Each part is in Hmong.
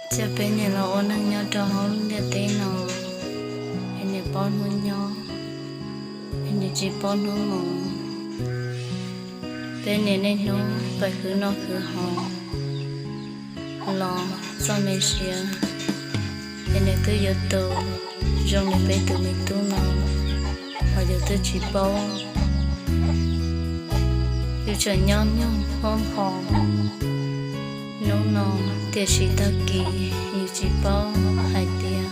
Cov peb niam los ua neej nyob rau hauv lub ntiaj teb no, es niam paub hnub nyob, es niam tsis paub hnub mus. Peb niam niaj hnub pais khwv noj khwv haus los txoj me siav, es nws twb yuav tu zoo li peb tus me tub no, los yus twb tsis paub. Yus tseem nyob nyob npho npho hnub no, tiam sis tag kis yus tsis paub hais tias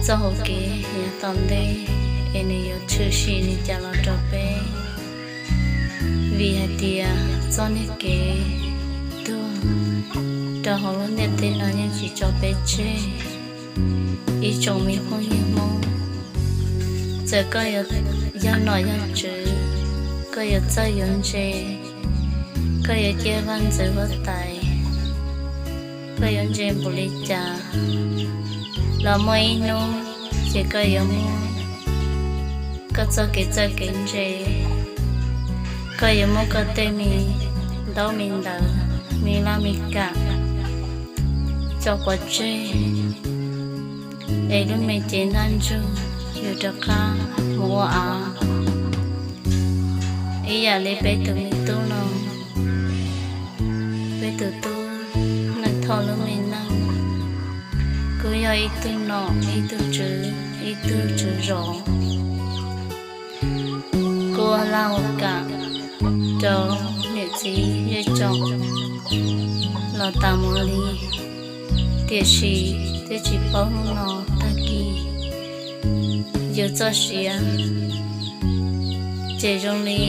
txoj hauv kev yav tom ntej es nws yuav tshwm sim li cas los rau peb. Vim hais tias txoj niag kev tuag rau hauv lub ntiaj teb no yeej tsis tso peb tseg. Ib tsoom me phooj ywg Hmoob, txawm koj yuav yog nom yog tswv, koj yuav txawj yuav ntse, koj yuav ciaj vaj ntxwv huab tais, koj yuav ntse npaum li cas los muaj ib hnub ces koj yuav muab koj txoj kev txawj kev ntse, koj yuav muab koj tej me ntaub me ntawv, me laj me kam tso pov tseg, es lub me cev ntaj ntsug yus rov qab mus ua av. Ib yam li peb tus me tub no, peb tus tub Neej Thoj lub me neej kuj yog ib tug nom, ib tug tswv, ib tug tswv zos, kuj ua laj ua kam rau niam txiv zej tsoom los tas mus li. Tiam sis twb tsis paub hnub no tag kis yus txoj sia ces zoo li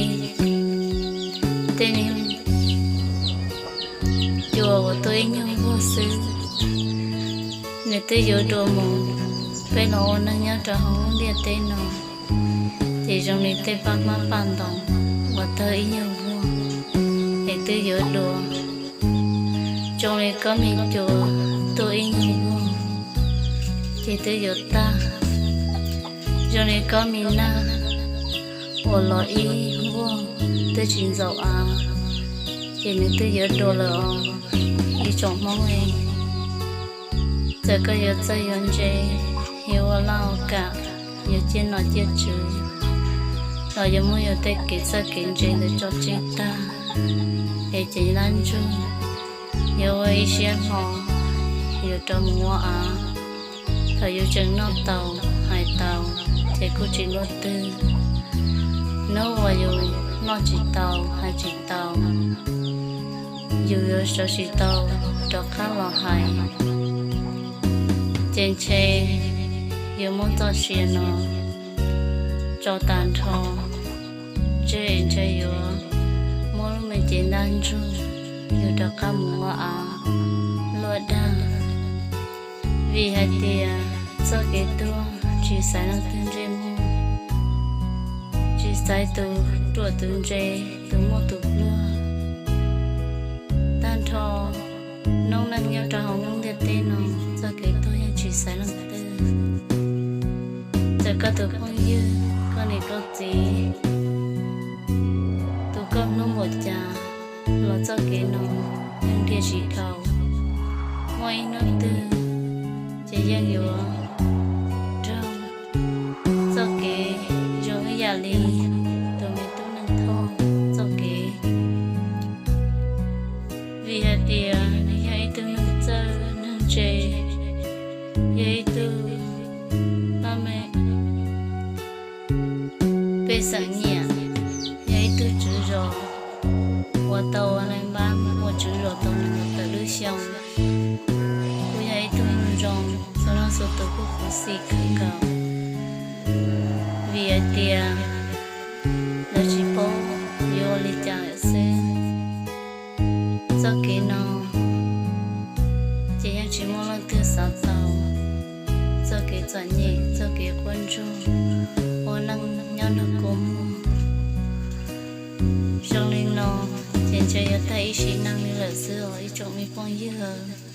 tej niag cua uas tuaj ib nyuag vuag xwb, nws twb yuav dua mus. Peb los ua neej nyob rau hauv lub ntiaj teb no ces zoo li tej paj hmab paj ntoos uas tawg ib nyuag vuag es twb yuav dua. Zoo li koj me cua tuaj ib nyuag vuag ces twb yuav tag. Zoo li koj me naj uas los ib vuag twb tsis ntxaus av ces nws twb yuav dua lawm os. Ib tsoom Hmoob, txawm koj yuav txawj yuav ntse, yuav ua laj ua kam, yuav ciaj nom ciaj tswv, los yuav muab yus tej kev txawj kev ntse ntawd tso tseg tag, es cev ntaj ntsug yuav ua ib siab hlo yuav rov mus ua av. Thaum yus tseem noj tau hais tau ces kuj tsis luaj twg. Hnub uas yus noj tsis tau hais tsis tau, yus yuav sawv tsis tau rov qab los hais, ces ntshe yuav muab txoj sia no tso tag nrho tseg, ntshe yuav muab lub me cev ntaj ntsug yus rov qab mus ua av luaj dag. Vim hais tias txoj kev tuag tsis xaiv leej twg ntsej muag, tsis xaiv tus ruam tus ntse, tus muaj tus pluag. Tag nrho noob neej nyob rau hauv lub ntiaj teb no, txoj kev tuag yeej tsis xaiv leej twg. Txawm koj tus phooj ywg, koj niam koj txiv, tus koj hlub npaum cas los txoj kev no yeej nrhiav tsis dhau. Muaj ib hnub twg ces yeej yuav raug txoj kev zoo ib yam li tus me tub Neej Thoj txoj kev. Vim hais tias nws yog ib tug neeg txawj neeg ntse, yog ib tug pab me pej xeem nyiam, yog ib tug tswv zos uas tau ua npab ua tswv zos tau nees nkaum tawm lub xyoo, kuj yog ib tug neeg zoo, txhua leej txhua tus kuj khuv xim kawg nkaus. Vim hais tias lawv tsis paub yuav ua li cas lawm xwb. Txoj kev no ces yeej tsis muaj leej twg xav tau. Txoj kev txom nyem, txoj kev quaj ntsuag, ua neej nyob nrog kua muag zoo li no ces ntshe yuav tag ib sim neej li lawm xwb os ib tsoom me phooj ywg.